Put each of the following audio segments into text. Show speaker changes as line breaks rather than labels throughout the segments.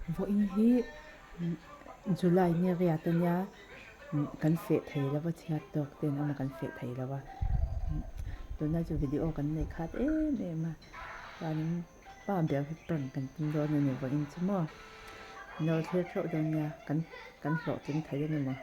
Vawiin hi July ni riat a nia kan feh thei lo va chhiat tawk te an awm a kan feh thei lo va tunlai chu video kan neih khat em em a chuanin pa ber hi prank kan tum dawn a ni vawiin chu maw lo thlir theuh dawn nia kan kan hlawhtling thei a ni maw.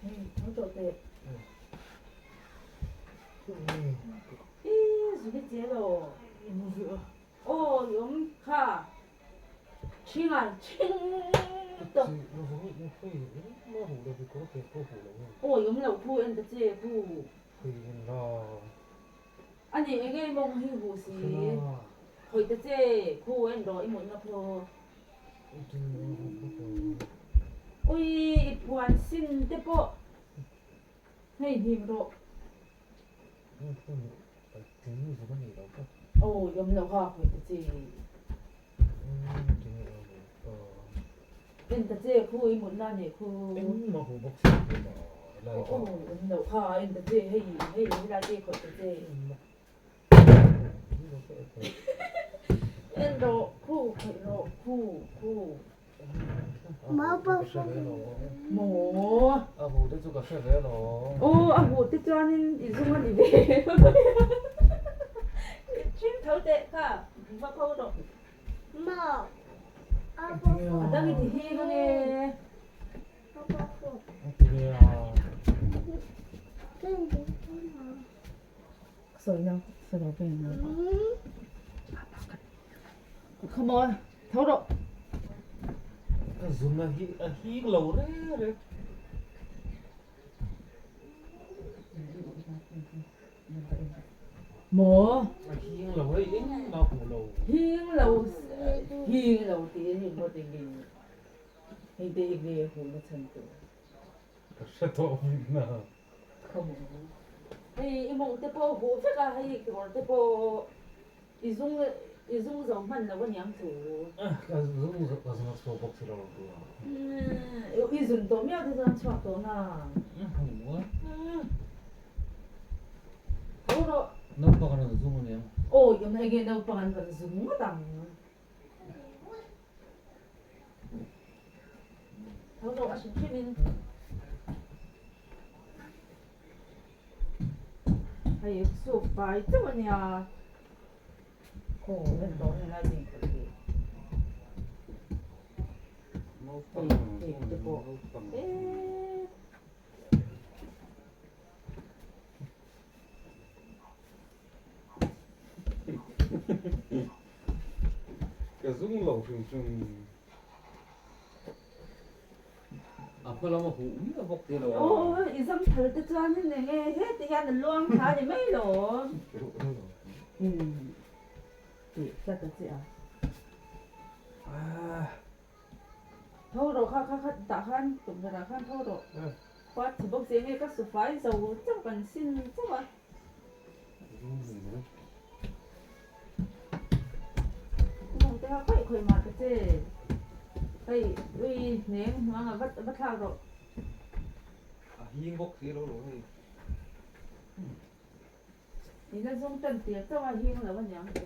Hei tho tawh teh. Ih zui che lo. Aw i awm kha. Ṭhing a ṭhing tawh. Aw i awm loh khu en ta che khu. A ni eng nge mawng hi huh si. Khawih ta che khu en rawh i mutna phaw. Ui i phuan sin te pawh hei hnim rawh. Aw i awm loh kha khawih ta che. En ta che khu i mutna a nih khu. Aw i awm loh kha en ta che hei hei helai te khawih ta che. En rawh khu khawih rawh khu khu. Maw?
A hu te chu ka hre ve lo.
Aw a hu te chuanin i zung a ni ve. I ṭhing tho teh kha va pho rawh. A dang i ti hing ange. Sawi lo, sawi lo vel lo. Come on, tho rawh.
Ka zun a hi a hing lo reng reng.
Maw?
A hing lo hei engmah hmu lo.
Hing lo, hing lo tih hi ringawt engin hei te enge hmuh na chhan tur.
Ka hre tawh bik na.
Hei i mawng te pawh huh vek a, hei kekawr te pawh i zung i zung zo hman lo aniang chu.
Ka zung zo ka zung a chhuak bawk si lo ang tuna.
I zun tawh miau te chuan chhuak tawh na. Tho rawh.
Naupang an rawn zung aniang.
Awi awm na enge naupang an rawn zung ngawt ang. Tho rawh a hrim hrim in. Hei suk fai chauh a nia. Aw en tawh hei lai ding khawih hi. Hei cake te pawh eee.
Ka zung lo hrim hrim. A hma lama huh miah bawk te lo a.
Aw i zam thal te chuan in eng e heti hian a luang thla a ni mai lo. Umm tih tlat a che a. Tho rawh kha kha kha tah khan tukverh ah khan tho rawh. Khua chhe bawk si enge ka sufai zo chauh kan sin chauh a. Nung te kha khawih khawih mah ta che. Hei ui hneng hnuang ah va va thlak rawh.
A hing bawk si lo lo hei.
I la zawng tan tir chauh a hing lo aniang che.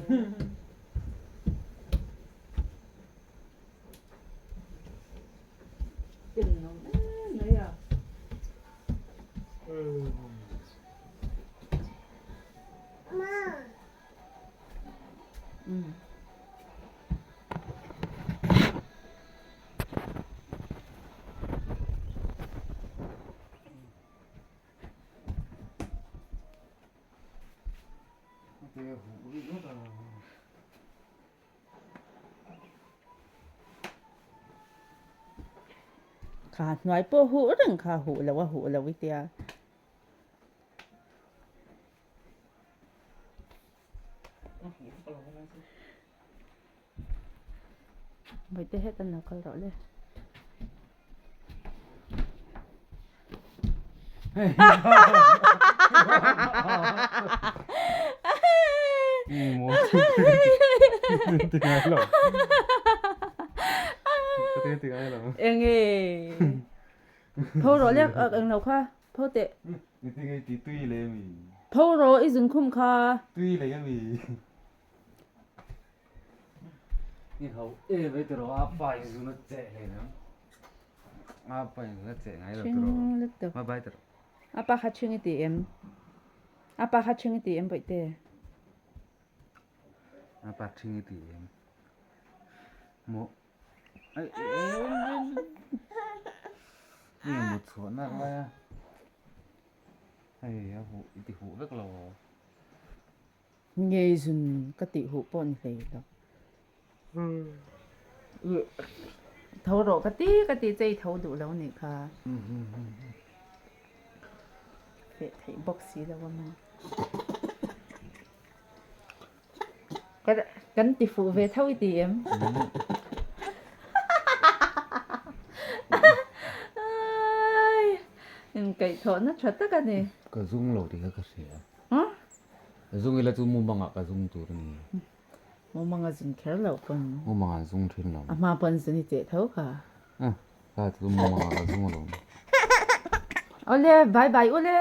Tenawm em mai a. Kha hnuai pawh huh reng kha huh lo a huh lo i tia. Vawiin te het an lo kal rawh le. Enge tho rawh le eng lo kha tho teh tho rawh i zun khum kha.
I ho em ei tiraw a pa in zun a cheh hlei ang a pa in zun a cheh ngai lo tiraw bye bye tiraw
a pa kha ṭhing i ti em a pa kha ṭhing i ti em bawihte
a pa ṭhing i ti em maw ai nge mut chhuah nak lai a hei a huh i ti huh vek lo.
Ngei zun ka tih huh pawh ni hlei lo. Tho rawh ka ti ka ti che i tho duh lo nih kha. Feh theih bawk si lo a maw. Kan ti fuh ve tho i ti em? Inkaihthawhna tha tak a ni.
Ka zung lo tih kha ka hria. Zung ila chu mumangah ka zung tur a ni.
Mumanga zun kher loh pawn.
Mumangah zung thin lo.
A hma pawn zun i cheh tho kha.
Kha chu mumangah ka zung alawm.
Awle, bye bye ule.